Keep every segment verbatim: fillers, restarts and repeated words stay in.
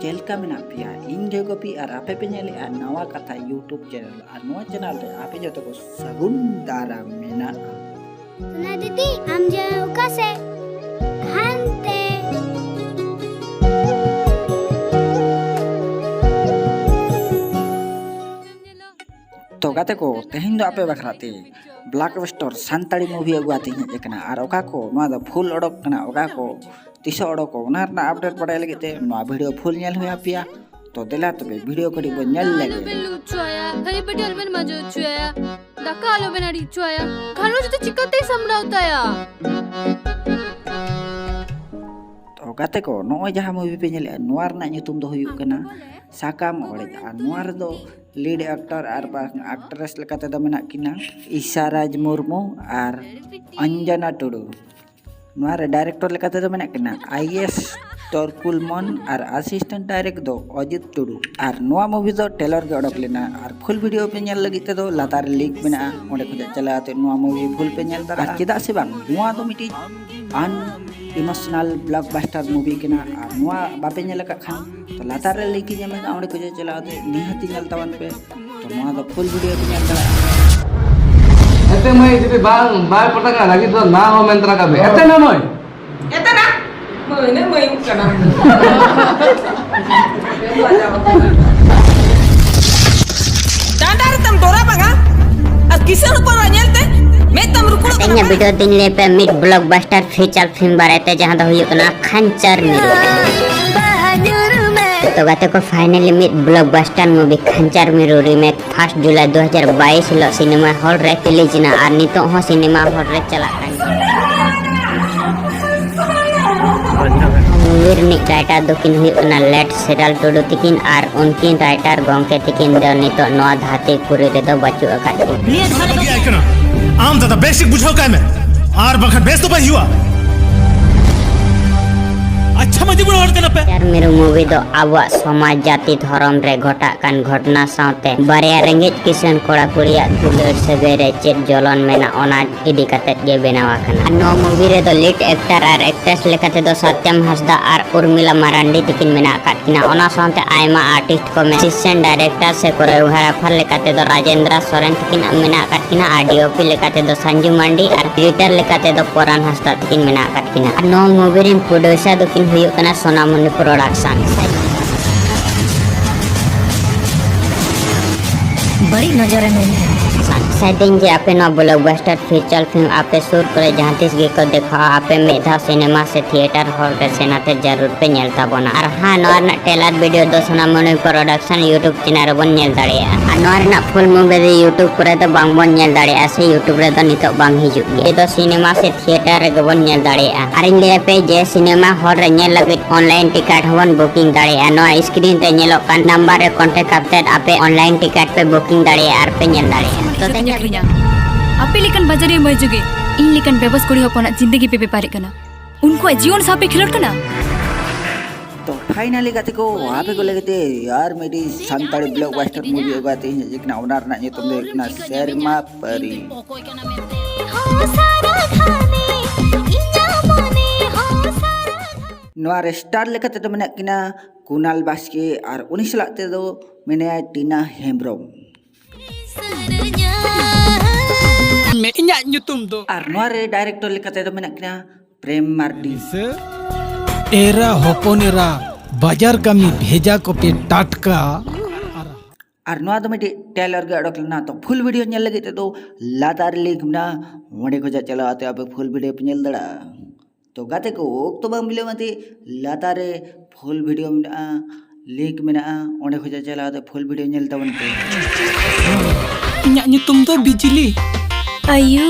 ᱪᱮᱫ ᱞᱮᱠᱟ ᱢᱮᱱᱟᱜ ᱯᱮᱭᱟ? ᱤᱧ ᱜᱮ ᱜᱳᱯᱤ ᱟᱨ ᱟᱯᱮ ᱯᱮ ᱧᱮᱞᱮᱫᱼᱟ ᱱᱟᱣᱟ ᱠᱟᱛᱷᱟ YouTube channel᱾ ᱟᱨ ᱱᱚᱣᱟ channel ᱨᱮ ᱟᱯᱮ ᱡᱚᱛᱚ ᱠᱚ ᱥᱟᱹᱜᱩᱱ ᱫᱟᱨᱟᱢ ᱢᱮᱱᱟᱜᱼᱟ᱾ ᱥᱳᱱᱟ ᱫᱤᱫᱤ, ᱟᱢ ᱡᱮ ᱚᱠᱟ ᱥᱮᱫ? ᱦᱟᱱᱛᱮ᱾ ᱛᱚ ᱜᱟᱛᱮ ᱠᱚ, ᱛᱮᱦᱮᱧ ᱫᱚ ᱟᱯᱮ ᱵᱟᱠᱷᱨᱟ ᱛᱮ blockbuster ᱥᱟᱱᱛᱟᱲᱤ movie ᱟᱹᱜᱩ ᱟᱛᱮᱧ ᱦᱮᱡ ᱟᱠᱟᱱᱟ᱾ ᱟᱨ ᱚᱠᱟ ᱠᱚ ᱱᱚᱣᱟ ᱫᱚ full ᱚᱰᱚᱠ ᱠᱟᱱᱟ, ᱚᱠᱟ ᱠᱚ ᱛᱤᱥᱚᱜ ᱚᱰᱚᱠᱚᱜ, ᱚᱱᱟ ᱨᱮᱱᱟᱜ update ᱵᱟᱲᱟᱭ ᱞᱟᱹᱜᱤᱫ ᱛᱮ ᱱᱚᱣᱟ video full ᱧᱮᱞ ᱦᱩᱭ ᱟᱯᱮᱭᱟ᱾ ᱛᱚ ᱫᱮᱞᱟ ᱛᱚᱵᱮ video ᱠᱟᱹᱴᱤᱡ ᱵᱚᱱ ᱧᱮᱞ ᱞᱮᱜᱮ᱾ ᱟᱞᱚᱵᱮᱱ ᱞᱩ ᱦᱚᱪᱚ ᱟᱭᱟ, ᱛᱷᱟᱹᱨᱤ ᱵᱟᱹᱴᱤ ᱟᱞᱚᱵᱮᱱ ᱢᱟᱡᱚ ᱦᱚᱪᱚ ᱟᱭᱟ, ᱫᱟᱠᱟ ᱟᱞᱚᱵᱮᱱ ᱟᱲᱤᱡ ᱦᱚᱪᱚ ᱟᱭᱟ᱾ ᱜᱷᱟᱨᱚᱸᱡᱽ ᱫᱚ ᱪᱤᱠᱟᱹᱛᱮᱭ ᱥᱟᱢᱵᱲᱟᱣ ᱛᱟᱭᱟ? ᱛᱚ ᱜᱟᱛᱮ ᱠᱚ, ᱱᱚᱜᱼᱚᱭ ᱡᱟᱦᱟᱸ movie ᱯᱮ ᱧᱮᱞᱮᱜᱼᱟ, ᱱᱚᱣᱟ ᱨᱮᱱᱟᱜ ᱧᱩᱛᱩᱢ ᱫᱚ ᱦᱩᱭᱩᱜ ᱠᱟᱱᱟ ᱥᱟᱠᱟᱢ ᱚᱲᱮᱡ᱾ ᱟᱨ ᱱᱚᱣᱟ ᱨᱮᱫᱚ lead actor ᱟᱨ ᱵᱟᱝ actress ᱞᱮᱠᱟ ᱛᱮᱫᱚ ᱢᱮᱱᱟᱜ ᱠᱤᱱᱟ ᱤᱥᱟ ᱨᱟᱡᱽ ᱢᱩᱨᱢᱩ ᱟᱨ ᱚᱧᱡᱚᱱᱟ ᱴᱩᱰᱩ᱾ ᱱᱚᱣᱟ ᱨᱮ director ᱞᱮᱠᱟ ᱛᱮᱫᱚ ᱢᱮᱱᱟᱜ ᱠᱤᱱᱟ ᱟᱭ ᱮᱥ ᱛᱚᱨᱠᱩᱞ ᱢᱚᱱ ᱟᱨ assistant direct ᱫᱚ ᱚᱡᱤᱛ ᱴᱩᱰᱩ᱾ ᱟᱨ ᱱᱚᱣᱟ movie ᱫᱚ trailer ᱜᱮ ᱚᱰᱚᱠ ᱞᱮᱱᱟ᱾ ᱟᱨ full video ᱯᱮ ᱧᱮᱞ ᱞᱟᱹᱜᱤᱫ ᱛᱮᱫᱚ ᱞᱟᱛᱟᱨ ᱨᱮ link ᱢᱮᱱᱟᱜᱼᱟ, ᱚᱸᱰᱮ ᱠᱷᱚᱱᱟᱜ ᱪᱟᱞᱟᱣ ᱠᱟᱛᱮ ᱱᱚᱣᱟ movie full ᱯᱮ ᱧᱮᱞ ᱫᱟᱲᱮᱭᱟᱜᱼᱟ᱾ ᱟᱨ ᱪᱮᱫᱟᱜ ᱥᱮ ᱵᱟᱝ, ᱱᱚᱣᱟ ᱫᱚ ᱢᱤᱫᱴᱤᱡ an emotional blockbuster movie ᱠᱟᱱᱟ᱾ ᱟᱨ ᱱᱚᱣᱟ ᱵᱟᱯᱮ ᱧᱮᱞ ᱟᱠᱟᱫ ᱠᱷᱟᱱ ᱛᱚ ᱞᱟᱛᱟᱨ ᱨᱮ link ᱤᱧ ᱮᱢ ᱟᱠᱟᱫᱼᱟ, ᱚᱸᱰᱮ ᱠᱷᱚᱱᱟᱜ ᱪᱟᱞᱟᱣ ᱠᱟᱛᱮ ᱱᱤᱦᱟᱹᱛ ᱧᱮᱞ ᱛᱟᱵᱚᱱ ᱯᱮ᱾ ᱛᱚ ᱱᱚᱣᱟ ᱫᱚ full video ᱯᱮ ᱧᱮᱞ ᱫᱟᱲᱮᱭᱟᱜᱼᱟ᱾ ᱮᱛᱮ ᱢᱟᱹᱭ ᱡᱩᱫᱤ ᱵᱟᱝ, ᱵᱟᱭ ᱯᱚᱴᱟᱜᱟ ᱞᱟᱹᱜᱤᱫ ᱫᱚ ᱱᱟ ᱦᱚᱸ ᱢᱮᱱ ᱛᱚᱨᱟ ᱠᱟᱜ ᱢᱮ᱾ ᱮᱛᱮ ᱱᱟ ᱢᱟᱹᱭ᱾ ᱮᱛᱮ ᱱᱟ? ᱢᱟᱹᱭ ᱱᱟ ᱢᱟᱹᱭ ᱠᱟᱱᱟ᱾ ᱰᱟᱸᱰᱟ ᱨᱮᱛᱟᱢ ᱰᱚᱨᱟ ᱵᱟᱝᱟ? ᱟᱨ ᱠᱤᱥᱟᱹᱬ ᱦᱚᱯᱚᱱ ᱚᱲᱟᱜ ᱧᱮᱞᱛᱮ ᱢᱮᱫ ᱛᱟᱢ ᱨᱩᱠᱩᱲᱚᱜ ᱠᱟᱱᱟ ᱤᱧᱟᱹᱜ ᱵᱟᱝ? Video ᱫᱚᱧ ᱞᱟᱹᱭ ᱯᱮ, ᱢᱤᱫ blockbuster feature film ᱵᱟᱨᱮᱛᱮ, ᱡᱟᱦᱟᱸ ᱫᱚ ᱦᱩᱭᱩᱜ ᱠᱟᱱᱟ ᱠᱷᱟᱧᱪᱟᱨ ᱢᱤᱨᱩ᱾ ᱛᱚ ᱜᱟᱛᱮ ᱠᱚ, finally ᱢᱤᱫ blockbuster movie ᱠᱷᱟᱧᱪᱟᱨ ᱢᱤᱨᱩ remake first July ᱫᱩ ᱦᱟᱡᱟᱨ ᱵᱟᱭᱤᱥ ᱦᱤᱞᱳᱜ cinema hall ᱨᱮ release ᱮᱱᱟ ᱟᱨ ᱱᱤᱛᱚᱜ ᱦᱚᱸ cinema hall ᱨᱮ ᱪᱟᱞᱟᱜ ᱠᱟᱱ ᱜᱮᱭᱟ᱾ Movie ᱨᱤᱱᱤᱡ writer ᱫᱚᱠᱤᱱ ᱦᱩᱭᱩᱜ ᱠᱟᱱᱟ late ᱥᱮᱨᱟᱞ ᱴᱩᱰᱩ ᱛᱤᱠᱤᱱ ᱟᱨ ᱩᱱᱠᱤᱱ writer ᱜᱚᱢᱠᱮ ᱛᱤᱠᱤᱱ ᱫᱚ ᱱᱤᱛᱚᱜ ᱱᱚᱣᱟ ᱫᱷᱟᱹᱨᱛᱤ ᱯᱩᱨᱤ ᱨᱮᱫᱚ ᱵᱟᱹᱪᱩᱜ ᱟᱠᱟᱫ ᱠᱤᱱᱟ᱾ ᱱᱤᱭᱟᱹ ᱫᱷᱟᱣ ᱫᱚ ᱟᱢ ᱫᱟᱫᱟ ᱵᱮᱥ ᱴᱷᱤᱠ ᱵᱩᱡᱷᱟᱹᱣ ᱠᱟᱭ ᱢᱮ, ᱟᱨ ᱵᱟᱝᱠᱷᱟᱱ ᱵᱮᱥ ᱫᱚ ᱵᱟᱭ ᱦᱩᱭᱩᱜᱼᱟ᱾ ᱟᱪᱪᱷᱟ ᱢᱟᱹᱡᱷᱤ ᱵᱩᱲᱦᱤ ᱦᱚᱲ ᱠᱟᱱᱟ ᱯᱮ᱾ ᱪᱟᱨ ᱢᱤᱨᱩ movie ᱫᱚ ᱟᱵᱚᱣᱟᱜ ᱥᱚᱢᱟᱡᱽ, ᱡᱟᱹᱛᱤ, ᱫᱷᱚᱨᱚᱢ ᱨᱮ ᱜᱷᱚᱴᱟᱜ ᱠᱟᱱ ᱜᱷᱚᱴᱱᱟ ᱥᱟᱶᱛᱮ ᱵᱟᱨᱭᱟ ᱨᱮᱸᱜᱮᱡ ᱠᱤᱥᱟᱹᱬ ᱠᱚᱲᱟ ᱠᱩᱲᱤᱭᱟᱜ ᱫᱩᱞᱟᱹᱲ ᱥᱟᱹᱜᱟᱹᱭ ᱨᱮ ᱪᱮᱫ ᱡᱚᱞᱚᱱ ᱢᱮᱱᱟᱜ, ᱚᱱᱟ ᱤᱫᱤ ᱠᱟᱛᱮᱫ ᱜᱮ ᱵᱮᱱᱟᱣ ᱟᱠᱟᱱᱟ᱾ ᱟᱨ ᱱᱚᱣᱟ movie ᱨᱮᱫᱚ lead actor ᱟᱨ actress ᱞᱮᱠᱟ ᱛᱮᱫᱚ ᱥᱟᱛᱭᱟᱢ ᱦᱟᱸᱥᱫᱟ ᱟᱨ ᱩᱨᱢᱤᱞᱟ ᱢᱟᱨᱟᱱᱰᱤ ᱛᱟᱹᱠᱤᱱ ᱢᱮᱱᱟᱜ ᱟᱠᱟᱫ ᱠᱤᱱᱟ᱾ ᱚᱱᱟ ᱥᱟᱶᱛᱮ ᱟᱭᱢᱟ artist ᱠᱚ, assistant director ᱥᱮ choreographer ᱞᱮᱠᱟ ᱛᱮᱫᱚ ᱨᱟᱡᱮᱱᱫᱨᱟ ᱥᱚᱨᱮᱱ ᱛᱟᱹᱠᱤᱱ ᱢᱮᱱᱟᱜ ᱟᱠᱟᱫ ᱠᱤᱱᱟ, ᱟᱨ DOP ᱞᱮᱠᱟ ᱛᱮᱫᱚ ᱥᱟᱱᱡᱩ ᱢᱟᱱᱰᱤ ᱟᱨ editor ᱞᱮᱠᱟ ᱛᱮᱫᱚ ᱯᱚᱨᱟᱱ ᱦᱟᱸᱥᱫᱟ ᱛᱟᱹᱠᱤᱱ ᱢᱮᱱᱟᱜ ᱟᱠᱟᱫ ᱠᱤᱱᱟ᱾ ᱟᱨ ᱱᱚᱣᱟ movie ᱨᱮᱱ producer ᱫᱚᱠᱤᱱ ᱦᱩᱭᱩᱜ ᱠᱟᱱᱟ ᱥᱳᱱᱟᱢᱩᱱᱤ Production᱾ ᱵᱟᱹᱲᱤᱡ ᱱᱚᱡᱚᱨᱮᱢ ᱮᱢ ᱠᱟᱱᱟ᱾ ᱥᱟᱭᱫᱟᱹᱧ ᱡᱮ ᱟᱯᱮ ᱱᱚᱣᱟ blockbuster feature film ᱟᱯᱮ ᱥᱩᱨ ᱠᱚᱨᱮ ᱡᱟᱦᱟᱸ ᱛᱤᱥ ᱜᱮᱠᱚ ᱫᱮᱠᱷᱟᱣᱟ, ᱟᱯᱮ ᱢᱤᱫ ᱫᱷᱟᱣ ᱥᱤᱱᱮᱢᱟ ᱥᱮ ᱛᱷᱤᱭᱮᱴᱟᱨ ᱦᱚᱞ ᱨᱮ ᱥᱮᱱ ᱟᱛᱮ ᱡᱟᱹᱨᱩᱲ ᱯᱮ ᱧᱮᱞ ᱛᱟᱵᱚᱱᱟ᱾ ᱟᱨ ᱦᱟᱸ, ᱱᱚᱣᱟ ᱨᱮᱱᱟᱜ trailer video ᱫᱚ ᱥᱳᱱᱟᱢᱩᱱᱤ Production YouTube channel ᱨᱮᱵᱚᱱ ᱧᱮᱞ ᱫᱟᱲᱮᱭᱟᱜᱼᱟ᱾ ᱟᱨ ᱱᱚᱣᱟ ᱨᱮᱱᱟᱜ full movie ᱫᱚ YouTube ᱠᱚᱨᱮ ᱫᱚ ᱵᱟᱝ ᱵᱚᱱ ᱧᱮᱞ ᱫᱟᱲᱮᱭᱟᱜᱼᱟ ᱥᱮ YouTube ᱨᱮᱫᱚ ᱱᱤᱛᱚᱜ ᱵᱟᱝ ᱦᱤᱡᱩᱜ ᱜᱮᱭᱟ᱾ ᱱᱤᱭᱟᱹ ᱫᱚ ᱥᱤᱱᱮᱢᱟ ᱥᱮ ᱛᱷᱤᱭᱮᱴᱟᱨ ᱨᱮᱜᱮ ᱵᱚᱱ ᱧᱮᱞ ᱫᱟᱲᱮᱭᱟᱜᱼᱟ᱾ ᱟᱨᱤᱧ ᱞᱟᱹᱭ ᱟᱯᱮ ᱡᱮ ᱥᱤᱱᱮᱢᱟ ᱦᱚᱞ ᱨᱮ ᱧᱮᱞ ᱞᱟᱹᱜᱤᱫ online ticket ᱦᱚᱸᱵᱚᱱ booking ᱫᱟᱲᱮᱭᱟᱜᱼᱟ᱾ ᱱᱚᱣᱟ screen ᱨᱮ ᱧᱮᱞᱚᱜ ᱠᱟᱱ number ᱨᱮ contact ᱠᱟᱛᱮᱫ ᱟᱯᱮ online ticket ᱯᱮ booking ᱫᱟᱲᱮᱭᱟᱜᱼᱟ ᱟᱨ ᱯᱮ ᱧᱮᱞ ᱫᱟᱲᱮᱭᱟᱜᱼᱟ᱾ ᱛᱚ ᱛᱮᱦᱮᱧ ᱟᱹᱠᱷᱨᱤᱧᱟ᱾ ᱟᱯᱮ ᱞᱮᱠᱟᱱ ᱵᱟᱡᱟᱨᱤᱭᱟᱹ ᱢᱟᱹᱭ ᱡᱩᱜᱮ ᱤᱧ ᱞᱮᱠᱟᱱ ᱵᱮᱵᱚᱥ ᱠᱩᱲᱤ ᱦᱚᱯᱚᱱᱟᱜ ᱡᱤᱱᱫᱮᱜᱤ ᱯᱮ ᱵᱮᱯᱟᱨᱮᱫ ᱠᱟᱱᱟ᱾ ᱩᱱᱠᱩᱣᱟᱜ ᱡᱤᱭᱚᱱ ᱥᱟᱶ ᱯᱮ ᱠᱷᱮᱞᱳᱰ ᱠᱟᱱᱟ᱾ ᱛᱚ finally ᱜᱟᱛᱮ ᱠᱚ, ᱟᱯᱮ ᱠᱚ ᱞᱟᱹᱜᱤᱫ ᱛᱮ ᱟᱨ ᱢᱤᱫᱴᱤᱡ ᱥᱟᱱᱛᱟᱲᱤ blockbuster movie ᱟᱹᱜᱩ ᱠᱟᱛᱮ ᱤᱧ ᱦᱮᱡ ᱟᱠᱟᱱᱟ᱾ ᱚᱱᱟ ᱨᱮᱱᱟᱜ ᱧᱩᱛᱩᱢ ᱫᱚ ᱦᱩᱭᱩᱜ ᱠᱟᱱᱟ ᱥᱮᱨᱢᱟ ᱯᱟᱹᱨᱤ᱾ ᱱᱚᱣᱟ ᱨᱮ star ᱞᱮᱠᱟ ᱛᱮᱫᱚ ᱢᱮᱱᱟᱜ ᱠᱤᱱᱟ ᱠᱩᱱᱟᱞ ᱵᱟᱥᱠᱮ ᱟᱨ ᱩᱱᱤ ᱥᱟᱞᱟᱜ ᱛᱮᱫᱚ ᱢᱮᱱᱟᱭᱟ ᱴᱤᱱᱟ ᱦᱮᱢᱵᱨᱚᱢ᱾ ᱤᱧᱟᱜ ᱧᱩᱛᱩᱢ ᱫᱚ ᱟᱨ ᱱᱚᱣᱟ ᱨᱮ director ᱞᱮᱠᱟ ᱛᱮᱫᱚ ᱢᱮᱱᱟᱜ ᱠᱤᱱᱟ ᱯᱨᱮᱢ ᱢᱟᱨᱰᱤ᱾ ᱮᱨᱟ ᱦᱚᱯᱚᱱ ᱮᱨᱟ, ᱵᱟᱡᱟᱨ ᱠᱟᱹᱢᱤ ᱵᱷᱮᱡᱟ ᱠᱚᱯᱮ ᱴᱟᱴᱠᱟ᱾ ᱟᱨ ᱱᱚᱣᱟ ᱫᱚ ᱢᱤᱫᱴᱤᱡ trailer ᱜᱮ ᱚᱰᱚᱠ ᱞᱮᱱᱟ᱾ ᱛᱚ full video ᱧᱮᱞ ᱞᱟᱹᱜᱤᱫ ᱛᱮᱫᱚ ᱞᱟᱛᱟᱨ link ᱢᱮᱱᱟᱜᱼᱟ, ᱚᱸᱰᱮ ᱠᱷᱚᱱᱟᱜ ᱪᱟᱞᱟᱣ ᱠᱟᱛᱮ ᱟᱯᱮ full video ᱯᱮ ᱧᱮᱞ ᱫᱟᱲᱮᱭᱟᱜᱼᱟ᱾ ᱛᱚ ᱜᱟᱛᱮ ᱠᱚ, ᱚᱠᱛᱚ ᱵᱟᱝ ᱵᱤᱞᱚᱢ ᱟᱛᱮ ᱞᱟᱛᱟᱨ ᱨᱮ full video ᱢᱮᱱᱟᱜᱼᱟ, link ᱢᱮᱱᱟᱜᱼᱟ, ᱚᱸᱰᱮ ᱠᱷᱚᱱᱟᱜ ᱪᱟᱞᱟᱣ ᱠᱟᱛᱮ full video ᱧᱮᱞ ᱛᱟᱵᱚᱱ ᱯᱮ᱾ ᱤᱧᱟᱜ ᱧᱩᱛᱩᱢ ᱫᱚ ᱵᱤᱡᱽᱞᱤ᱾ ᱟᱭᱩ,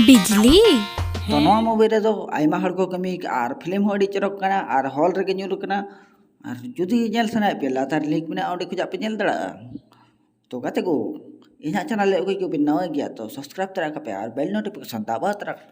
ᱵᱤᱡᱽᱞᱤ? ᱛᱚ ᱱᱚᱣᱟ movie ᱨᱮᱫᱚ ᱟᱭᱢᱟ ᱦᱚᱲ ᱠᱚ ᱠᱟᱹᱢᱤ ᱟᱠᱟᱫᱼᱟ ᱟᱨ film ᱦᱚᱸ ᱟᱹᱰᱤ ᱪᱚᱨᱚᱠ ᱠᱟᱱᱟ ᱟᱨ hall ᱨᱮᱜᱮ ᱧᱩᱨ ᱠᱟᱱᱟ᱾ ᱟᱨ ᱡᱩᱫᱤ ᱧᱮᱞ ᱥᱟᱱᱟᱭᱮᱫ ᱯᱮᱭᱟ, ᱞᱟᱛᱟᱨ link ᱢᱮᱱᱟᱜᱼᱟ, ᱚᱸᱰᱮ ᱠᱷᱚᱱᱟᱜ ᱯᱮ ᱧᱮᱞ ᱫᱟᱲᱮᱭᱟᱜᱼᱟ᱾ ᱛᱚ ᱜᱟᱛᱮ ᱠᱚ, ᱤᱧᱟᱹᱜ channel ᱨᱮ ᱚᱠᱚᱭ ᱠᱚᱯᱮ ᱱᱟᱣᱟ ᱜᱮᱭᱟ, ᱛᱚ subscribe ᱛᱚᱨᱟ ᱠᱟᱜ ᱯᱮ ᱟᱨ bell notification ᱫᱟᱵᱟᱣ ᱛᱚᱨᱟ ᱠᱟᱜ ᱯᱮ᱾